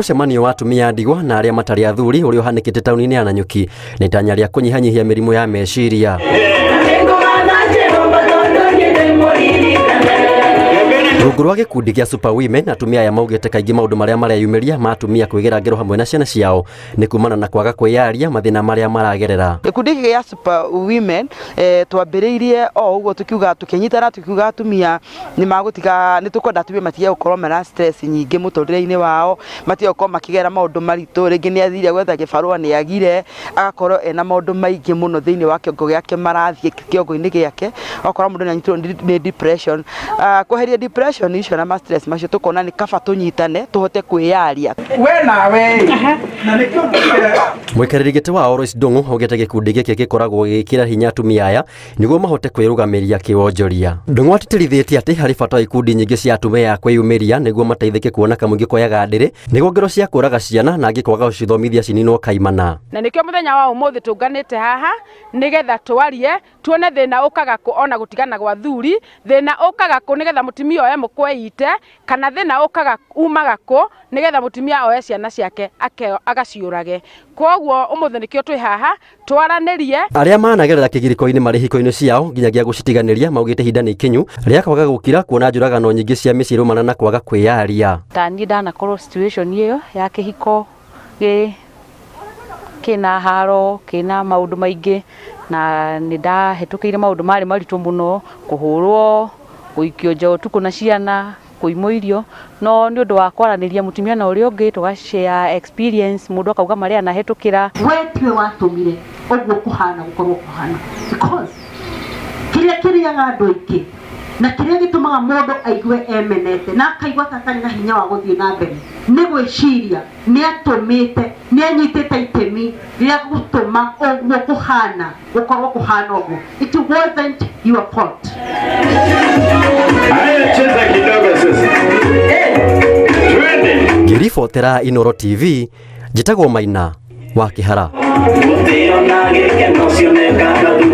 Mũcemanio wa atumia a ndigwa na arĩa matarĩ athuri ũrĩa ũhanĩkĩte taũni-inĩ ya Nanyuki na itanya rĩa kũnyihanyihia mĩrimũ ya meciria. Rungu rwa gĩkundi gĩa Super Women, atumia aya maugĩte kaingĩ maũndũ marĩa mareyumĩria ma atumia kwĩgĩra ngero hamwe na ciana ciao nĩ kumana na kwaga kwĩyaria mathĩna marĩa maragerera. Gĩkundi gĩkĩ gĩa Super Women twambĩrĩirie o ũguo tukiuga, tũkĩnyitana tukiuga atumia nĩ magũtiga, nĩ tũkwenda atumia matige gũkorwo mena stress nyingĩ mũtũrĩre-inĩ wao, matige gũkorwo makĩgera maũndũ maritũ, rĩngĩ nĩ athire gwetha gĩbarũa nĩ agire, agakorwo ena maũndũ maingĩ mũno thĩinĩ wa kĩongo gĩake marathiĩ kĩongo-inĩ gĩake, ũgakora mũndũ nĩ anyitĩtwo nĩ depression. Kweheria depression icio na ma stress macio, tũkona nĩ kaba tũnyitane tũhote kwĩyaria. We nawe na nĩkĩo ndugire. Mũikarĩri gĩtĩ wao Royce Ndung'u augĩte gĩkundi gĩkĩ gĩkoragwo gĩgĩkĩra hinya atumia aya nĩguo mahote kwĩrũgamĩria kĩwonjoria. Ndung'u atĩtĩrithĩtie atĩ harĩ bata wa ikundi nyingĩ cia atumia aya kwĩyumĩria nĩguo mateithĩke kuona kamũingĩ koyaga ndĩrĩ nĩguo ngero cia kũraga ciana na angĩ kwaga gũcithomithia cininwo kaimana. Na nĩkĩo mũthenya wa ũmũthĩ tũnganĩte haha nĩgetha twarie, tuone thĩna ũkaga kũ ona gũtigana gwa thuri, thĩna ũkaga kũ nĩgetha mũtumia oe mũkweite, kana thĩna ũkaga umaga kũ nĩgetha mũtumia oe ciana ciake agaciũrage. Koguo ũmũthĩ nĩkĩo twĩ haha twaranĩrie. Arĩa managerera kĩgirĩko-inĩ marĩ hiko-inĩ ciao nginyagia gũcitiganĩria maugĩte ihinda nĩ ikinyu rĩa kwaga gũkira kuona njũragano nyingĩ cia mĩciĩ iraumana na kwaga kwĩyaria. Ta niĩ ndanakorwo situation ĩyo ya kĩhiko gĩ kĩna haro, kĩna maũndũ maingĩ, na nĩ ndahĩtũkĩire maũndũ marĩ maritũ mũno, kũhũrwo, gũikio nja ũtukũ na ciana, kũimwo irio, no nĩ ũndũ wa kwaranĩria mũtumia na ũrĩa ũngĩ, tũga share experience, mũndũ akauga marĩa anahĩtũkĩra. We tiwe watũmire ũguo kũhana gũkorwo kũhana, because kĩrĩa kĩrĩaga andũ aingĩ na kĩrĩa gĩtũmaga mũndũ aigue emenete na akaigua ta atarĩ na hinya wa gũthiĩ na mbere nĩ gwĩciria nĩ atũmĩte, nĩ anyitĩte itemi rĩa gũtũma ũguo kũhana gũkorwo kũhana ũguo. It wasn't your fault. Haya, cheza kidogo sasa. Twende. Ngĩribotera Inoro TV, njĩtagwo Maina wa Kĩhara. Gũtĩo na gĩkeno cionekaga.